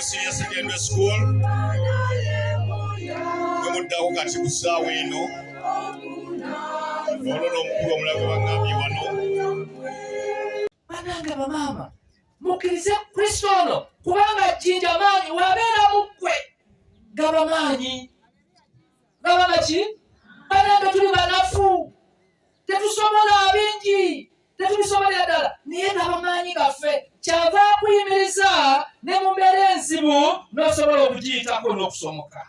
Senior Secondary School mwemuddako kati ku ssaawa eno olwo n'omukulu omulala gwe baŋŋambye wano. Banange bamaama mukkirize Kristo ono kubanga jjinja maanyi wabeera mu ggwe gaba maanyi gaba maki. Banange tuli banafu tetusobola bingi tetubisobolera ddala naye gaba maanyi gaffe kyava akuyimiriza ne mu mbeera enzibu n'osobola okugiyitako n'okusomoka.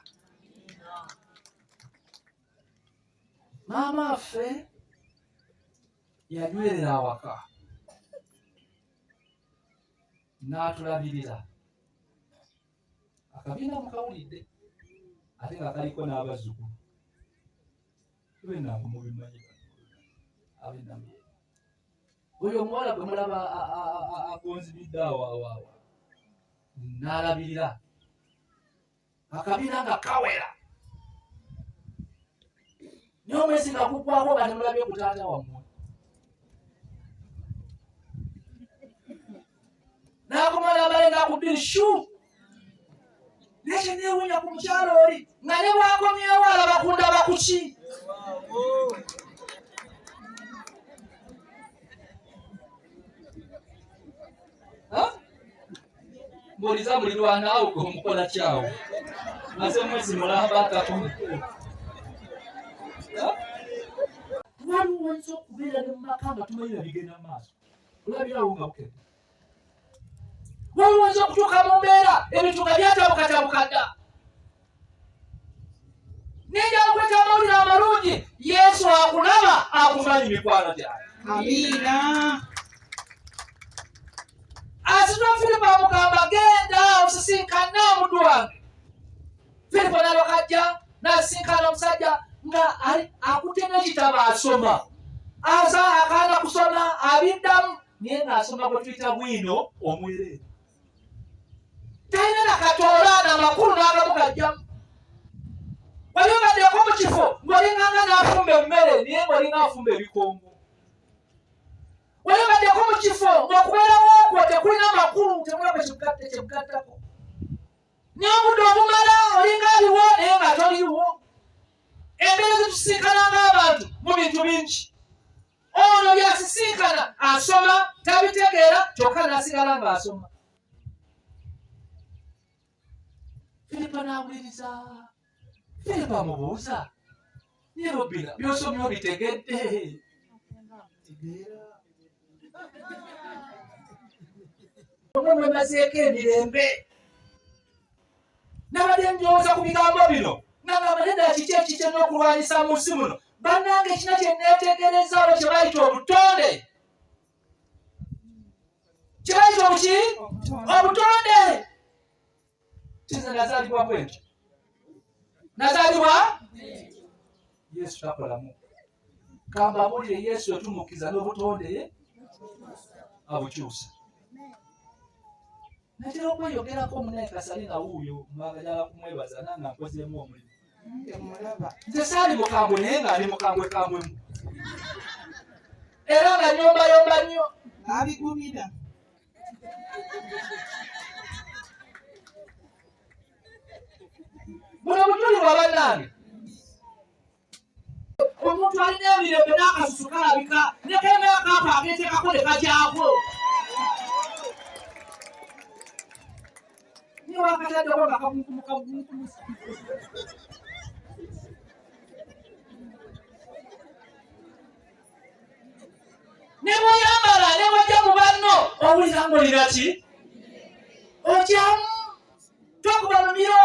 Maama affe yanywerera awaka n'atulabirira akabiina mukawulidde ate nga kaliko n'abazzukulu abenangu mubimanyi abenamu oyo omuwala gwe mulaba agonzibidde awo awo awo n'alabirira akabiina nga kawera naye omwezi nga gugwako nga temulabye ku taata wammwe n'akumala amala enaku bbiri shu naye kyenewunya ku mukyalo oli nga ne bwakomyewo alaba kundaba kuki Mbuuliza mulirwana awo gwe omukola kyawo maze mwezi mulamba ataku waliwo oyinza okubeera ne mumaka nga tumanyi na bigenda mu maaso olabirawo nga bukedde waliwo oyinza okutuuka mu mbeera ebintu nga byatabukatabuka dda Nija okweta amawulire amalungi Yesu akulaba akumanyi mikwano gyange. Amiina. Asitwa Filipo amugamba genda osisinkane omuddu wange. Filipo n'alyoka ajja n'asisinkana omusajja nga akutte n'ekitabo asoma. Asa akaana kusoma abiddamu naye ng'asoma gwe tuyita bwino omwereere. Talina na katoola na makulu n'agamu gajjamu. Wali obaddeko mu kifo ng'olinganga n'afumba emmere naye ng'olinga afumba ebikongo. Wali obaddeko mu kifo ng'okubeerawo okwo tekulina makulu tekulina kwe kyekugattako. Naye obudde obumala olinga aliwo naye nga toliwo. Embeera zetusisinkana ng'abantu mu bintu bingi. Ono byasisinkana asoma tabitegeera kyokka n'asigala ng'asoma. Firipo n'awuliriza. Firipo amubuuza, naye Robina by'osomye obitegedde? Tegeera. Omwe mwemazeeko emirembe. Nabadde ndowooza ku bigambo bino nagamba nedda kiki ekikye n'okulwanyisa mu nsi muno. Bannange kina kye neetegereza olwo kye bayita obutonde. Kye bayita obuki? Obutonde. Kize nazaalibwa bwentyo. Nazaalibwa Yesu takolamu. Kambabuulire Yesu yatumukkiriza n'obutonde abukyusa. Natera okweyogerako munaye Kasali nga wuuyo mwagala kumwebaza nange ankozeemu omulimu. Nze saali mukambwe naye nga ndi mukambwe kambwemu era nga nyombayomba nnyo. Abigumira. Buno bujulirwa bannange. Omuntu alina emirembe n'akasusu kalabika ne kemyaka ako akeeteekako ne kagyako. Niye wakataddeko nga kakunkumuka. Ne bw'oyambala ne bw'ojja mu banno owulira ng'olina ki? Okyamu tokuba mumiro.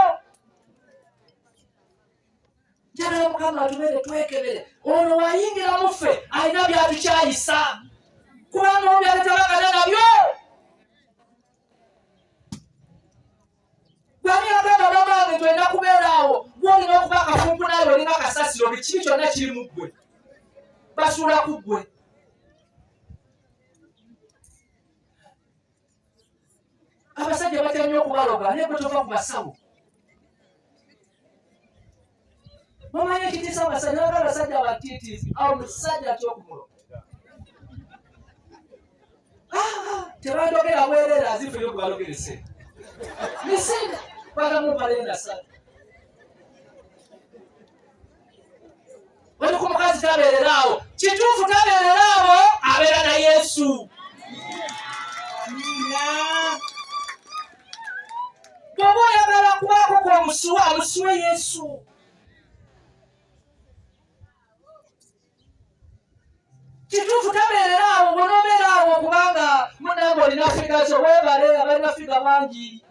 Njagala Mukama atubeere twekebere. Ono wayingira mu ffe alina byatukyayisa kubanga omu byalitabagana nabyo. kasasiro, buli kibi kyonna kiri mu ggwe, basuula ku ggwe. Abasajja batya nnyo okubaloga, naye gwe tova ku basawo. Mumanyi ekitiisa abasajja, naga abasajja abatiitiizi, awo omusajja atya okumuloga. Tebandogera bwereere, azifu yo gubalogerese misinde bagamumpalenda satu. Oli ku mukazi tabeerera awo, kituufu tabeerera awo, abeera na Yesu. Bw'oba oyagala kubaako kw'omusuwa, amusuwe Yesu. Kituufu tabeerera awo, bw'onoobeera awo kubanga munnange olina figa zo, weebale abalina figa bangi.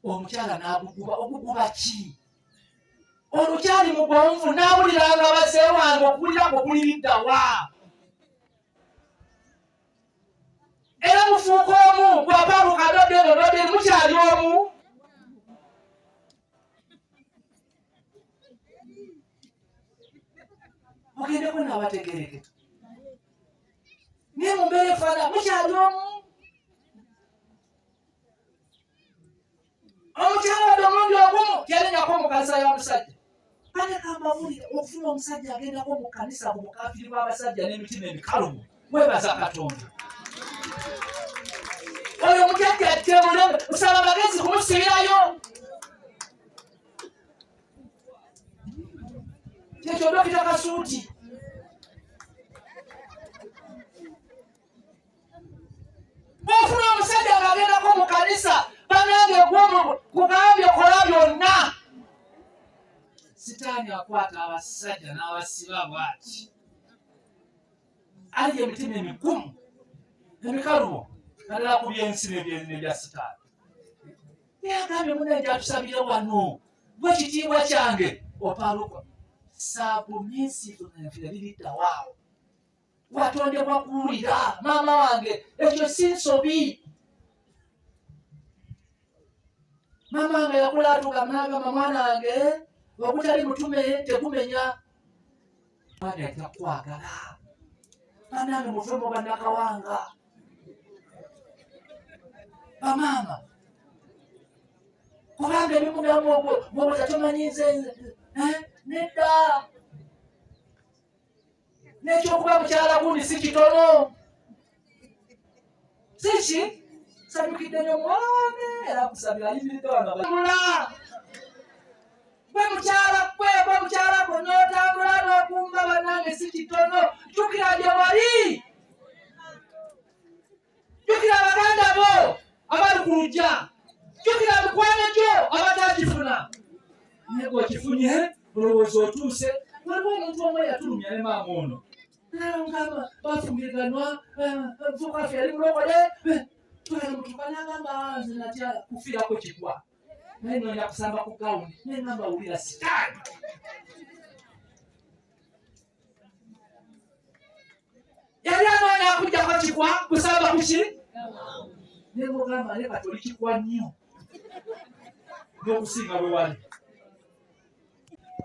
Omukyala n'aguguba, oguguba ki? Olukyali mugonvu n'awuliranga baze wange, okuwulira kwe kuliridda wa? Era mufuuka omu, bw'apaluka nodde eno nodde eno, mukyali omu. Mugendeko n'abategerekeka. Naye mu mbeera efaanana mukyali omu. Omukyala wadde omulundi ogumu teyalinyako mu kanisa ya musajja. Baleka mbabulire, okufuna omusajja agendako mu kanisa ku bukafiri bw'abasajja n'emitima emikalubo, weebaza Katonda. Oyo omusajja attebule, osaba amagezi kumusibirayo. Kyekyo Dokita Kasuuti. Bw'ofuna omusajja ng'agendako mu kanisa, banange gwomu kugambye kola byonna. Sitaani akwata abasajja n'abasiba bw'ati. Ali emitima emigumu, emikalubo, naddala ku by'ensi n'ebya sitaani. Naye agambye munne gyatusabire wano, gwe kitiibwa kyange opalukwa. Submissive biridda waawo. Watondebwa kuwulira maama wange, ekyo si nsobi. Maama wange yakula atugamba n'agamba, mwana wange, ogutali mutume tegumenya. Mwana ajja kukwagala. Bannange muve mu bannakawanga. Bamaama, kubanga ebimu byamu tomanyi nze, nedda. N'ekyokuba mukyala gundi si kitono, siki sanyukidde nnyo muwala wange, era kusabira ayimiridde wano mula. Gwe mukyala, gwe gwe mukyala gwe n'otambula n'okumba, bannange si kitono. Jjukira gye wali, jjukira baganda bo abali ku lujja, jjukira mikwano gyo abatakifuna, naye gweokifunye olowooza otuuse. Waliwo omuntu omu eyatulumya ne maama ono, ngamba bafumbiriganwa, fukafe yali mulokole, mutuka nagamba nze natya kufiirako kigwa, naye noonya kusamba ku gawuni. Naye ngamba wulira sitaani yali anoonya akujjako kigwa kusamba kuki, naye mugamba naye kati oli kigwa nnyo n'okusinga bwe wali.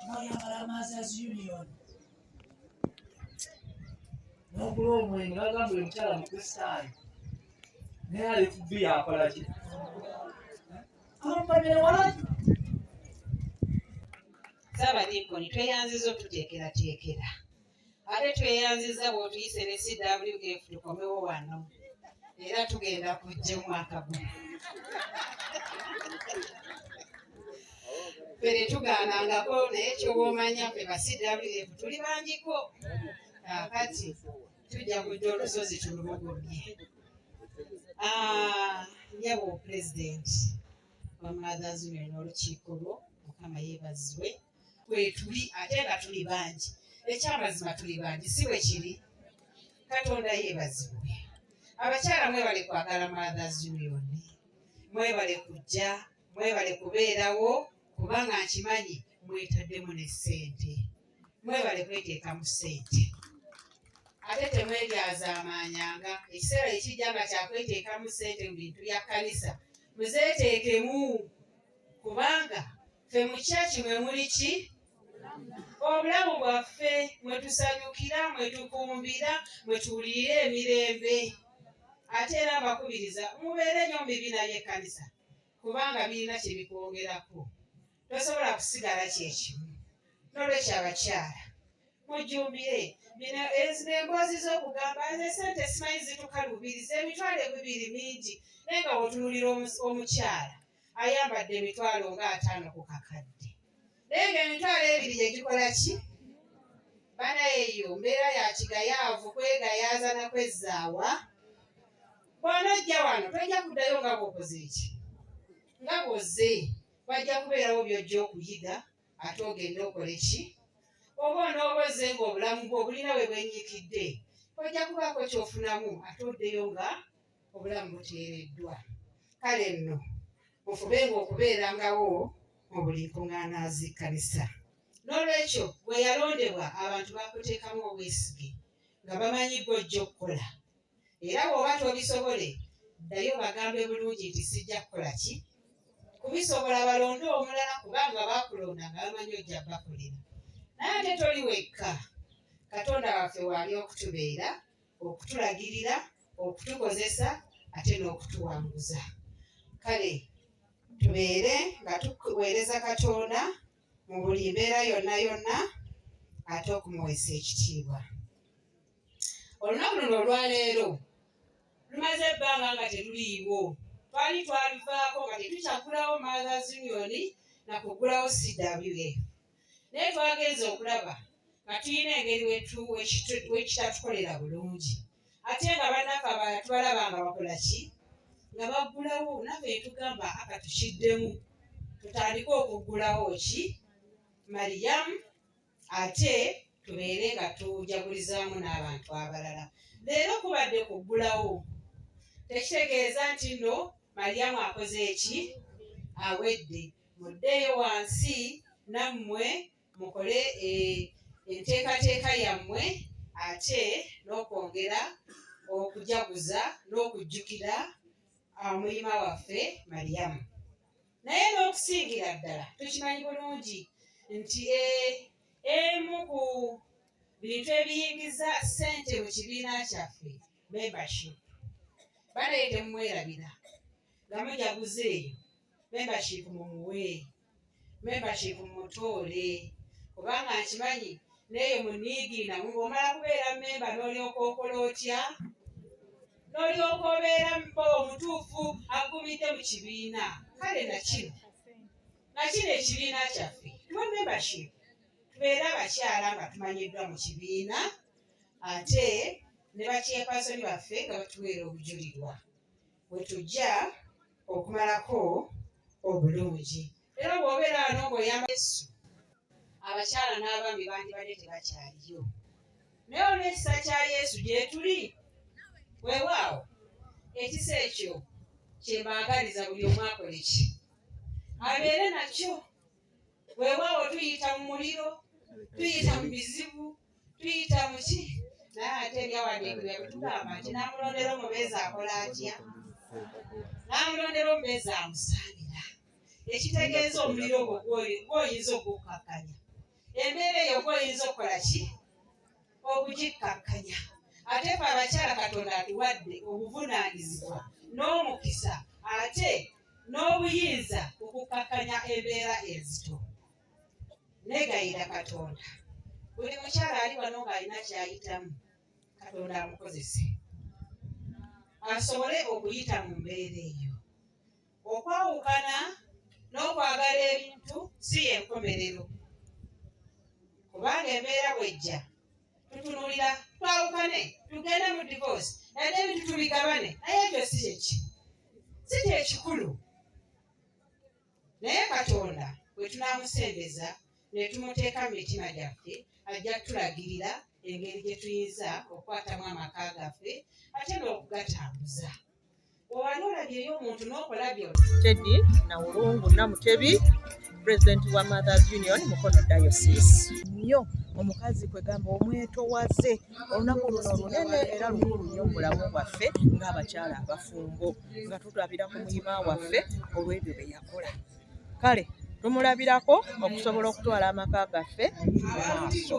Mwayambala Mothers Union n'ogula omwenge, bagamba oyo mukyala Mukristaayo, naye ali ku bbiya akola ki? Abamanyire walaki. Ssaabadinkoni, tweyanziza otuteekerateekera, ate tweyanziza bw'otuyise ne CWF tukomewo wano, era tugenda kujja omwaka guno. Ffe tetugaanangako, naye kyoba omanya ffe ba CWF tuli bangiko. Kaakati tujja kujja olusozi tulubugumye. Nyabo Pulezidenti wa Mothers Union n'olukiiko lwo, Mukama yeebazibwe, kwetuli ate nga tuli bangi. Ekyamazima tuli bangi, si bwe kiri? Katonda yeebazibwe. Abakyala mwebale kwagala Mothers Union, mwebale kujja, mwebale kubeerawo, kubanga nkimanyi mwetaddemu ne ssente. Mwebale kweteekamu ssente, ate temweryazaamaanyanga. Ekiseera ekijja nga kyakweteekamu ssente mu bintu bya kkanisa. Muzeeteekemu, kubanga ffe mu kyaki mwe muli ki obulamu bwaffe, mwe tusanyukira, mwe tukumbira, mwe tuwulirira emirembe. Ate era mbakubiriza mubeere nnyo mu bibiina by'ekkanisa, kubanga birina kye bikwongerako, tosobola kusigala kyekimu. N'olwekyo abakyala mujjumbire bino, ezino emboozi z'okugamba nze sente simanyi zitukaluubiriza, 20,000 mingi, naye nga w'otunuulira omukyala ayambadde 50,000 ku kakadde, naye nga 20,000 gye gikola ki? Bana, eyo mbeera ya kigayaavu, kwegayaaza na kwezzaawa. Bw'onojja wano tojja kuddayo nga bw'okoze eki, nga bw'ozze. Wajja kubeerawo by'ojja okuyiga, ate ogende okole ki, oba onooba ozze ng'obulamu bwo bulina we bwennyikidde, ojja kubaako ky'ofunamu, ate oddeyo nga obulamu buteereddwa. Kale nno mufubenga okubeerangawo mu buli nkuŋŋaana z'ekkanisa. N'olwekyo bwe yalondebwa, abantu bakuteekamu obwesige nga bamanyi gw'ojja okukola, era bw'oba tobisobole, ddayo bagambe bulungi nti sijja kukola ki kubisobola, balonde omulala, kubanga bakulonda nga bamanyi ojja bakolera. Naye ate toli wekka, Katonda waffe waali okutubeera, okutulagirira, okutukozesa, ate n'okutuwanguza. Kale tubeere nga tuweereza Katonda mu buli mbeera yonna yonna, ate okumuweesa ekitiibwa. Olunaku luno olwaleero lumaze ebbanga nga teruliiwo. Twali twaluvaako nga tetukyaggulawo Mothers Union na kuggulawo CWA, naye twagenze okulaba nga tulina engeri wekitatukolera bulungi, ate nga bannaffe abalala tubalaba nga bakola ki, nga baggulawo. Naffe tugamba aka tukiddemu, tutandike okuggulawo ki Mariyamu, ate tubeere nga tujagulizaamu n'abantu abalala. Leero kubadde kuggulawo, tekitegeeza nti nno Mariyamu akoze eki, awedde. Muddeeyo wansi nammwe mukole enteekateeka yammwe, ate n'okwongera okujaguza n'okujjukira omuyima waffe Mariyamu. Naye n'okusingira ddala tukimanyi bulungi nti emu ku bintu ebiyingiza ssente mu kibiina kyaffe membership. Banaye temumwerabira nga mujaguza eyo membership, mumuwe membership, mumutoole, kubanga nkimanyi neeyo muniigiina omala kubeera memba n'olyoka okola otya, n'olyoka obeera omutuufu agumidde mu kibiina. Kale nakino ekibiina kyaffe tuwe membership, tubeere abakyala nga tumanyiddwa mu kibiina, ate ne bachairperson baffe nga batuweera obujulirwa bwe tujja okumalako obulungi. Era bw'obeera wano ng'oyamba Yesu, abakyala n'abaami bandibadde tebakyaliyo, naye olw'ekisa kya Yesu gye tuli. Weewaawo ekisa ekyo kyembaagaliza buli omu akole ki, abeere nakyo. Weewaawo tuyita mu muliro, tuyita mu bizibu, tuyita mu ki, naye ate ebyawandiikibwa bitugamba nti n'amulondera omubeezi akola atya? N'amulondera omubeezi amusaanira, ekitegeeza omuliro ogwo gwoyinza okukkakkanya, embeera eyo gwoyinza okukola ki, okugikkakkanya. Ate fe abakyala Katonda atuwadde obuvunaanyizibwa n'omukisa ate n'obuyinza okukkakkanya embeera enzito. Negayira Katonda, buli mukyala ali wano ng'alina kyayitamu, Katonda amukozese asobole okuyita mu mbeera eyo. Okwawukana n'okwagala ebintu si yenkomerero, kubanga embeera bwejja tutunulira twawukane, tugende mu divorce, naye ebintu tubigabane, naye ekyo si kyeki, si kyekikulu. Naye Katonda bwe tunaamusembeza ne tumuteeka mu mitima gyaffe, ajja kutulagirira engeri gye tuyinza okukwatamu amaka gaffe ate n'okugatambuza. Owali olabyeyo omuntu n'okola byonna. Teddy Nawulungu Namutebi. President wa Mothers Union Mukono Diocese. Nnyo omukazi kwegamba omwetowaze olunaku luno lunene era lukulu nnyo mu bulamu bwaffe ng'abakyala abafumbo nga tulabira ku muyima waffe olw'ebyo bye yakola. Kale tumulabirako okusobola okutwala amaka gaffe mu maaso.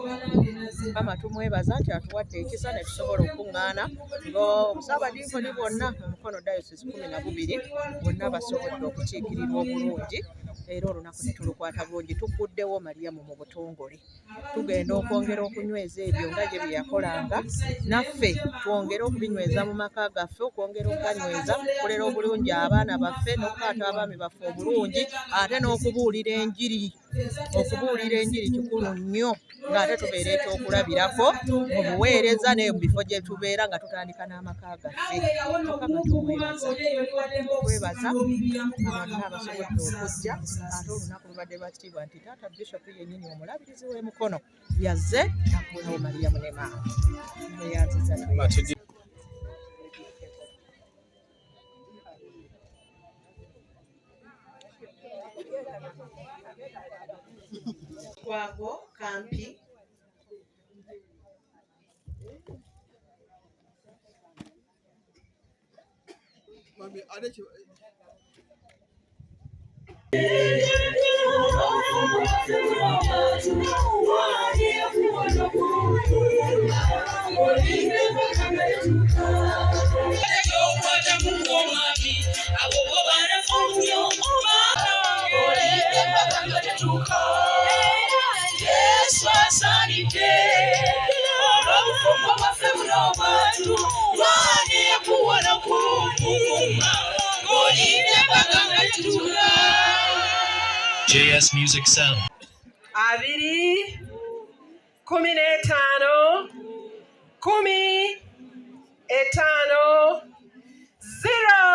Mukama tumwebaza nti atuwadde ekisa ne tusobola okukuŋŋaana ng'obussaabadinkoni bwonna mu Mukono Diocese 12 bonna basobodde okukiikirirwa obulungi era olunaku ne tulukwata bulungi. Tugguddewo Mariamu mu butongole. Tugenda okwongera okunyweza ebyo nga ye bye yakolanga naffe twongere okubinyweza mu maka gaffe, okwongera okuganyweza, okulera obulungi abaana baffe n'okukwata abaami baffe obulungi ate n'okubuulira enjiri. Okubuulira enjiri kikulu nnyo ng'ate tubeera ekyokulabirako mu buweereza ne mu bifo gye tubeera nga tutandika n'amaka gaffe. Mukama tumwebaza, twebaza bonna abasobodde okujja ate olunaku lubadde lwa kitiibwa nti taata Bishop yennyini omulabirizi w'e Mukono yazze n'aggulawo Mariamu ne maama. Tweyanziza tweyanziza. Lukwago Kampi. Yesu asaanidde olw'obufumbo bwaffe buno obwatu lwani yakuwona kukuuma ng'olinde mpaka nga kituuka. JS Music Sound. 20 15 10 5 0.